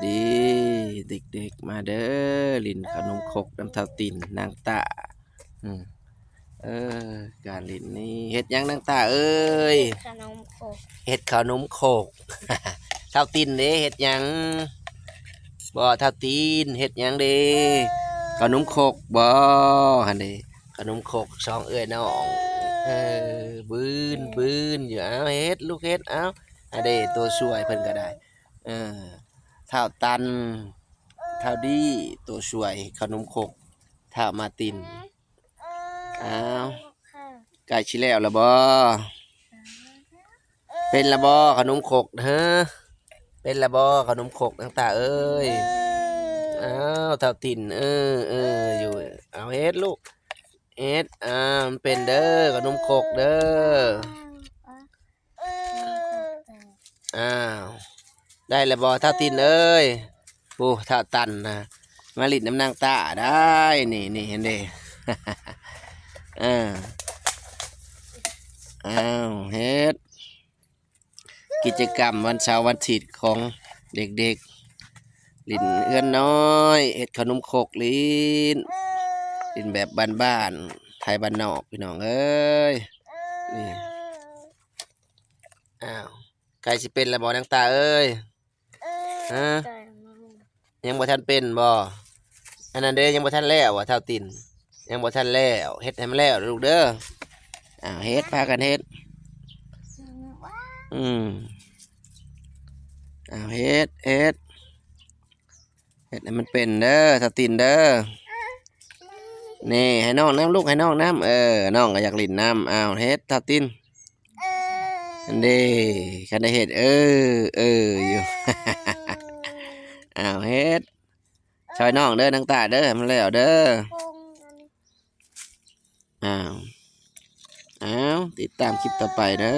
ດີ ເດັກໆ ມາເດີ ຫຼິ້ນເຂົ້າໜົມຄົກນຳທ້າວຕິນ ນາງຕ້າ. ອືມ ເອີ ການຫຼິ້ນນີ້ ເຮັດຫຍັງນາງຕ້າເອີຍ? ເຮັດເຂົ້າໜົມຄົກ ເຮັດເຂົ້າໜົມຄົກ. ທ້າວຕິນເດ້ ເຮັດຫຍັງ? ບໍ່ ທ້າວຕິນເຮັດຫຍັງເດ້? ເຂົ້າໜົມຄົກບໍ່? ຫັ້ນເດ້ ເຂົ້າໜົມຄົກສອງເອື້ອຍນ້ອງ. ເອີ ບືນ ບືນຢູ່. ເອົາ ເຮັດລູກ ເຮັດ. ເອົາ ອັນເດ້ ໂຕຊ່ວຍເພິ່ນກໍໄດ້. ເອີ ທ້າວຕັນ ທ້າວດີ ໂຕຊ່ວຍເຂົ້າໜົມຄົກ ທ້າວມາຕິນ. ອ້າວ ໃກ້ຊິແລ້ວລະບໍ່? ເປັນລະບໍ່ເຂົ້າໜົມຄົກ? ເຮີ ເປັນລະບໍ່ເຂົ້າໜົມຄົກ ນາງຕ້າເອີຍ? ອ້າວ ທ້າວຕິນ ເອີ ເອີ ຢູ່. ເອົາ ເຮັດລູກ ເຮັດ. ອ້າວ ມັນເປັນເດີ ເຂົ້າໜົມຄົກເດີ. ອ້າວ ໄດ້ແລ້ວບໍ່ທ້າວຕິນເອີຍ? ໂອ້ ທ້າວຕັນນະ ມາຫຼິ້ນນຳນາງຕ້າໄດ້ ນີ້ ນີ້ ເຫັນເດ້. ເອີ ອ້າວ ເຮັດ ກິດຈະກຳວັນເສົາວັນອາທິດຂອງເດັກໆ ຫຼິ້ນເຮືອນນ້ອຍ ເຮັດເຂົ້າໜົມຄົກ ຫຼິ້ນ ຫຼິ້ນແບບບ້ານໆ ໄທບ້ານນອກ ພີ່ນ້ອງເອີຍ. ນີ້ ອ້າວ ໃກ້ຊິເປັນແລ້ວບໍ່ນາງຕ້າເອີຍ? ຮະ? ຍັງບໍ່ທັນເປັນບໍ່? ອັນນັ້ນເດ້ ຍັງບໍ່ທັນແລ້ວ ທ້າວຕິນ ຍັງບໍ່ທັນແລ້ວ. ເຮັດໃຫ້ມັນແລ້ວລູກເດີ. ອ້າວ ເຮັດ ພາກັນເຮັດ. ອືມ ອ້າວ ເຮັດ ເຮັດ ເຮັດໃຫ້ມັນເປັນເດີ ທ້າວຕິນເດີ. ນີ້ ໃຫ້ນ້ອງນຳລູກ ໃຫ້ນ້ອງນຳ. ເອີ ນ້ອງກໍຢາກຫຼິ້ນນຳ. ອ້າວ ເຮັດ ທ້າວຕິນ. ອັນເດ້ ຄັນໄດ້ເຮັດ ເອີ ເອີ ຢູ່. ອ້າວ ເຮັດ ຊ່ອຍນ້ອງເດີ ນາງຕ້າເດີ ໃຫ້ມັນແລ້ວເດີ. ອ້າວ ອ້າວ ຕິດຕາມຄລິບຕໍ່ໄປເດີ.